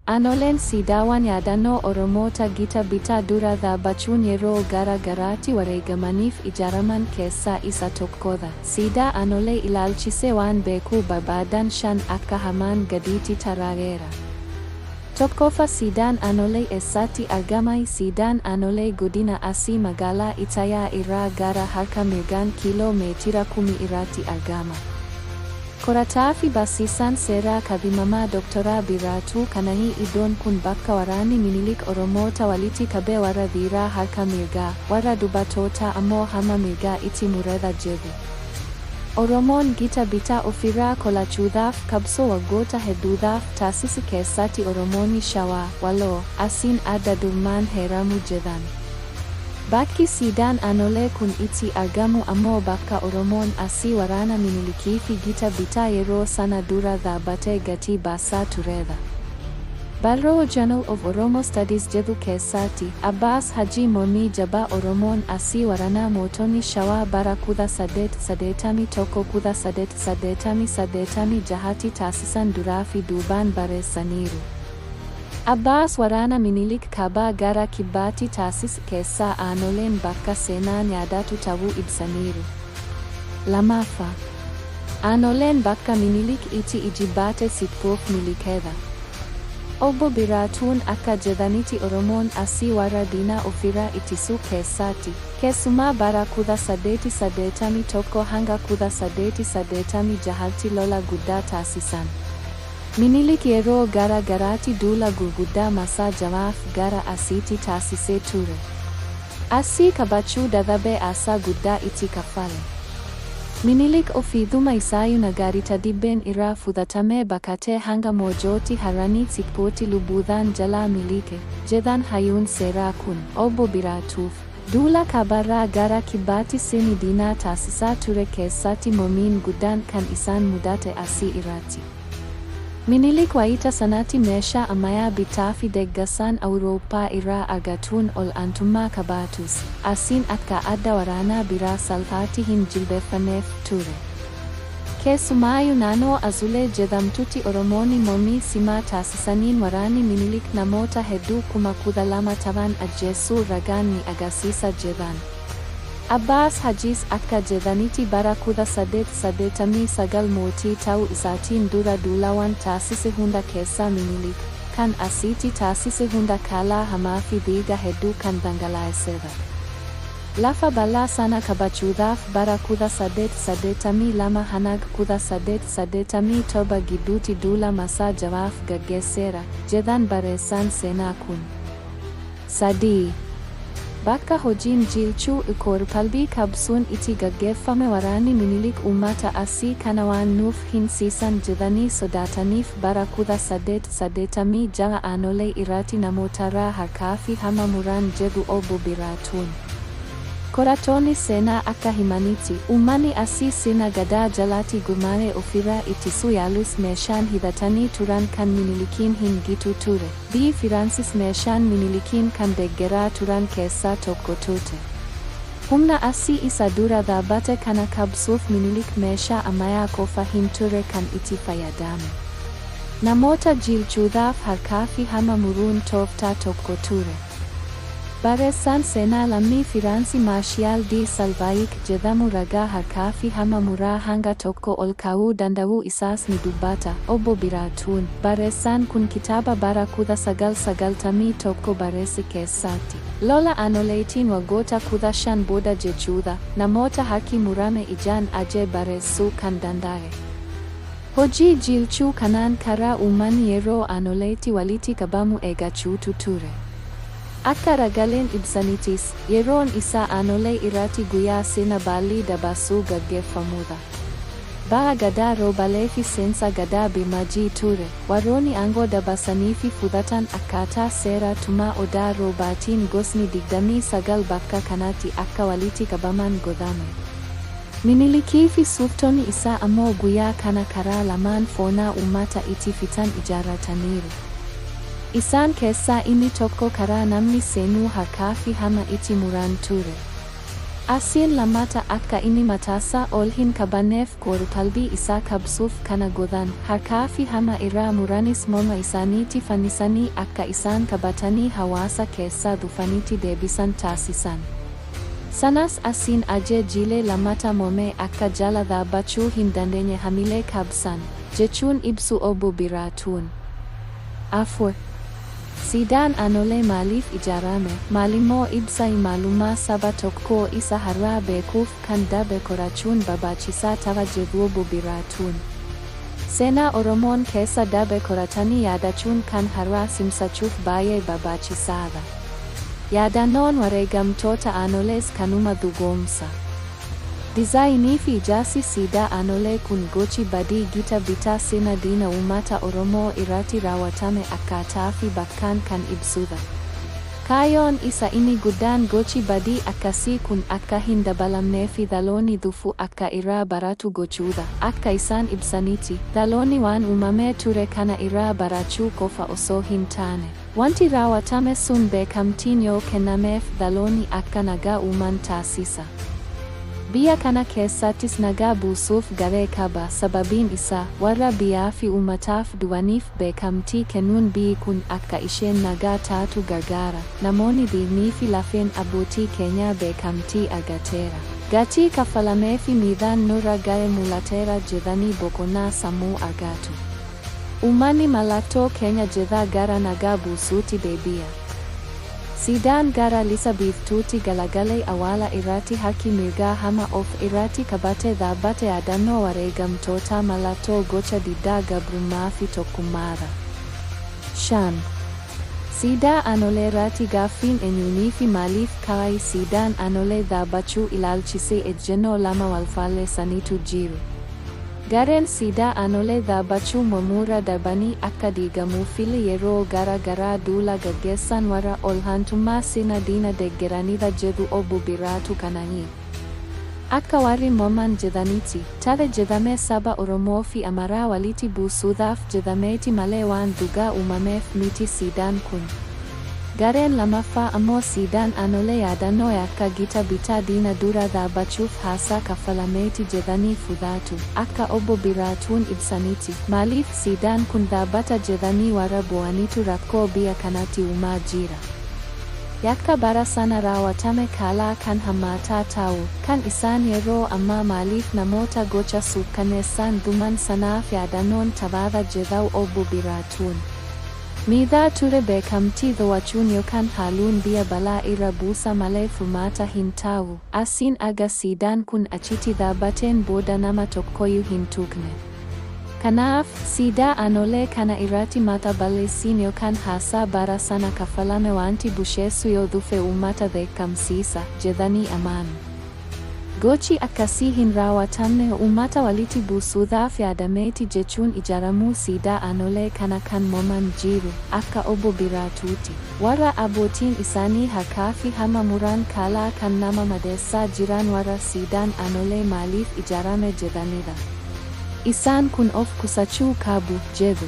Aanoleen siidaawwan yaadannoo Oromoota gita bitaa dura dhaabachuun yeroo gara garaatti wareegamaniif ijaaraman keessaa isa tokkodha. Siidaa Aanolee ilaalchisee waan beekuu barbaadan shan akka hamaan gadiitti taraareera. Tokkoffaa, Siidaan Aanolee eessatti argama? Siidaan Aanolee godina Arsii, magaalaa Itayaa irraa gara harka mirgaan kiiloo meetira 10 irratti argama. Qorataafi barsiisaan seeraa kaadhimamaa Doktoraa Biraatuu Qana'ii iddoon kun bakka waraanni Minilik Oromoota walitti qabee warra dhiiraa harka mirgaa, warra dubartootaa ammoo harma mirgaa itti mureedha jedhu. Oromoon gita bitaa ofirraa qolachuudhaaf qabsoo waggoota hedduudhaaf taasise keessatti Oromoonni Shawaa, Walloo, Arsiin adda durummaan heeramu jedhan. Bakki siidaan Aanolee kun itti argamu ammoo bakka Oromoon Arsii waraana Minilikiifi gita bitaa yeroo sana dura dhaabbatee gatii baasaa turedha. Barruu Journal of Oromo Studies jedhu keessatti, Abbaas Hajii mormii jabaa Oromoon Arsii waraana mootonni Shawaa bara 1881 1886tti taasisan duraafi duubaan barreessaniiru. Abbaas waraana Minilik kaabaa gara kibbaatti taasise keessaa Aanoleen bakka seenaan yaadatu ta'uu ibsaniiru. Lammaffaa, Aanoleen bakka Minilik itti ijibbaate siqxuuf miliqedha. Obbo Biraatuun akka jedhanitti Oromoon Arsii warra diinaa ofirraa ittisuu keessatti, keessumaa bara 1881 hanga 1886tti lola guddaa taasisan. Minilik yeroo gara garaatti duula gurguddaa marsaa jamaaf gara Arsiitti taasisee ture. Arsii qabachuu dadhabee aarsaa guddaa itti kaffale. Minilik ofiidhuma isaayyuu Nagaarita Dibbeen irraa fudhatamee baqatee hanga Moojootti haranii Xiqqootti lubbuudhaan jalaa miliqe, jedhan hayyuun seeraa kun. Obbo Biraatuuf, duula kaabarraa gara kibbaatti sirni diinaa taasisaa ture keessatti mormiin guddaan kan isaan mudate Arsii irratti. Minilik wayita sanatti meeshaa ammayyaa bittaafi deeggarsaan Awurooppaa irraa argatuun ol aantummaa qabaatus, Arsiin akka adda waraanaa biraa salphaatti hin jilbeeffanneef ture. Keessumaayyuu naannoo Azulee jedhamtutti Oromoonni mormii cimaa taasisaniin waraanni Minilik namoota hedduu 12,000 ta'an ajjeesuu ragaan ni agarsiisa jedhan. Abbaas Hajiis akka jedhanitti bara 1889 mootii ta'uu isaatiin dura duulawwan taasise hunda keessaa Minilik kan Arsiitti taasise hunda caalaa hamaafi dhiiga hedduu kan dhangalaasedha. Lafa bal'aa sana qabachuudhaaf bara 1882 hanga 1887 gidduutti duula marsaa ja'aaf gaggeesseera, jedhan barreessaan seenaa kun. 3. Bakka hojiin jiilchuu qoor-qalbii cabsuun itti gaggeeffame. Waraanni Minilik uummata Arsii kana waan nuuf hin siisan jedhanii sodaataniif bara 1886 Aanolee irratti namootarraa harkaafi harma muran jedhu Obbo Biraatuun. Qorattoonni seenaa akka himanitti, uummanni Arsii sirna Gadaa jalatti gurmaa'ee ofirraa ittisuu yaalus meeshaan hidhatanii turan kan Minilikiin hin gitu ture. Biyyi Firaansis meeshaan Minilikiin kan deeggaraa turan keessaa tokko turte. Humna Arsii isa dura dhaabbate kana cabsuuf Minilik meeshaa ammayyaa qofa hin turre kan itti fayyadame. Namoota jiilchuudhaaf harkaafi harma muruun tooftaa tokko ture. Barreessaan seenaa lammii Firaansi Maarshiyaal Dii Salvaayik jedhamu ragaa harkaafi harma muraa hanga tokko ol kaa'uu danda'uu isaas ni dubbata. Obbo Biraatuun, barreessaan kun kitaaba bara 1991 barreesse keessatti, lola Aanoleetiin waggoota 15 booda jechuudha, namoota harki murame ijaan argee barreessuu kan danda'e. Hojii jiilchuu kanaan karaa uummanni yeroo Aanoleetti walitti qabamu eeggachuutu ture. Akka ragaaleen ibsanittis, yeroon isaa Aanolee irratti guyyaa sirna baallii dabarsuu gaggeeffamudha. Baha Gadaa Roobaleefi seensa Gadaa Birmajii ture. Warroonni aangoo dabarsaniifi fudhatan akkaataa seera tumaa Odaa Roobaatiin gosni 29 bakka kanatti akka walitti qabaman godhame. Minilikiifi suuftonni isaa ammoo guyyaa kana karaa lamaan foonaa uummata itti fixan ijaarrataniiru. Isaan keessaa inni tokko karaa namni seenuu harkaafi harma itti muran ture. Asiin lammata akka inni mataasaa ol hin qabanneef qoor-qalbii isaa cabsuuf kana godhan. Harkaafi harma irraa muranis morma isaaniitti fannisanii akka isaan qabatanii hawaasa keessaa dhufanitti deebisan taasisan. Sanas asiin Ajee Jiilee lammata mormee akka jala dhaabbachuu hin dandeenye hamilee cabsan, jechuun ibsu Obbo Biraatuun. 4. Siidaan Aanolee maaliif ijaarame? Maalimmoo ibsa? Maalummaa saba tokkoo isa har'aa beekuuf kan darbe qorachuun barbaachisaa ta'a jedhu Obbo Biraatuun. Seenaa Oromoon keessa darbe qoratanii yaadachuun kan har'aa simsachuuf baay'ee barbaachisaadha. Yaadannoon wareegamtoota Aanolees kanuma dhugoomsa. Dizaayiniifi ijaarsi siidaa Aanolee kun gochi badii gita bitaa sirna diina uummata Oromoo irratti raawwatame akkaataafi bakkaan kan ibsudha. Kaayyoon isa inni guddaan gochi badii akkasii kun akka hin dabalamneefi dhaloonni dhufu akka irraa baratu gochuudha. Akka isaan ibsanitti, dhaloonni waan uumamee ture kana irraa barachuu qofa osoo hin taane, wanti raawwatame sun beekamtiin yoo kennameef dhaloonni akka nagaa uuman taasisa. Biyya kana keessattis nagaa buusuuf gahee qaba. Sababiin isaa, warra biyyaafi uummataaf du'aniif beekamtii kennuun biyyi kun akka isheen nagaa taatu gargaara. Namoonni dhiigniifi lafeen abbootii keenyaa beekamtii argateera. Gatii kaffalameefi miidhaan nurra ga'e mul'ateera jedhanii boqonnaa sammuu argatu. Uummanni mallattoo keenya jedhaa gara nagaa buusuutti deebi'a. Siidaan gara lixa biiftuutti galagalee awwaala irratti harki mirgaa harma of irratti qabatee dhaabbate yaadannoo wareegamtootaa, mallattoo gocha diddaa gabrummaafi tokkummaadha. 5. Siidaa Aanoleerratti gaaffiin eenyuuniifi maaliif ka'e? Siidaan Aanolee dhaabbachuu ilaalchisee ejjennoo lama walfaalleessanitu jiru. Gareen siidaa Aanolee dhaabbachuu mormuurra darbanii akka diigamuufillee yeroo gara garaa duula gaggeessan warra ol'aantummaa sirna diina deggeranidha jedhu Obbo Biraatu Qana'ii. Akka warri morman jedhanitti, ta'e jedhamee saba Oromoofi Amaaraa walitti buusuudhaaf jedhameeti malee waan dhugaa uumameef miti siidaan kun. Gareen lammaffaa ammoo siidaan Aanolee yaadannoo yakka gita bitaa diina dura dhaabbachuuf haasaa kaffalameeti jedhanii fudhatu. Akka Obbo Biraatuun ibsanitti, maaliif siidaan kun dhaabbata jedhanii warra boo'anitu rakkoo biyya kanatti uumaa jira. Yakka bara sana raawwatame caalaa kan hammaataa ta'u, kan isaan yeroo ammaa maaliif namoota gocha suukkaneessaan dhuman sanaaf yaadannoon taphaadha jedhu Obbo Biraatuun. Miidhaa ture beekamtii dhoowwachuun yookaan haaluun biyya balaa irra buusa malee furmaata hin ta'u. Asiin aga siidaan kun achitti dhaabbateen booda nama tokkoyyuu hin tuqne. Kanaaf, siidaa Aanolee kana irratti mata balleessiin yookaan haasaa bara sana kaffalame wanti busheessu yoo dhufe uummata dheekkamsiisa jedhanii amanu. Gochi akkasii hin raawwatamne uummata walitti buusuudhaaf yaadameeti jechuun ijaaramuu siidaa Aanolee kana kan morman jiru. Akka Obbo Biraatuutti, warra abbootiin isaanii harkaafi harma muran caalaa kan nama madeessaa jiran warra siidaan Aanolee maaliif ijaarame jedhanidha. Isaan kun of qusachuu qabu jedhu.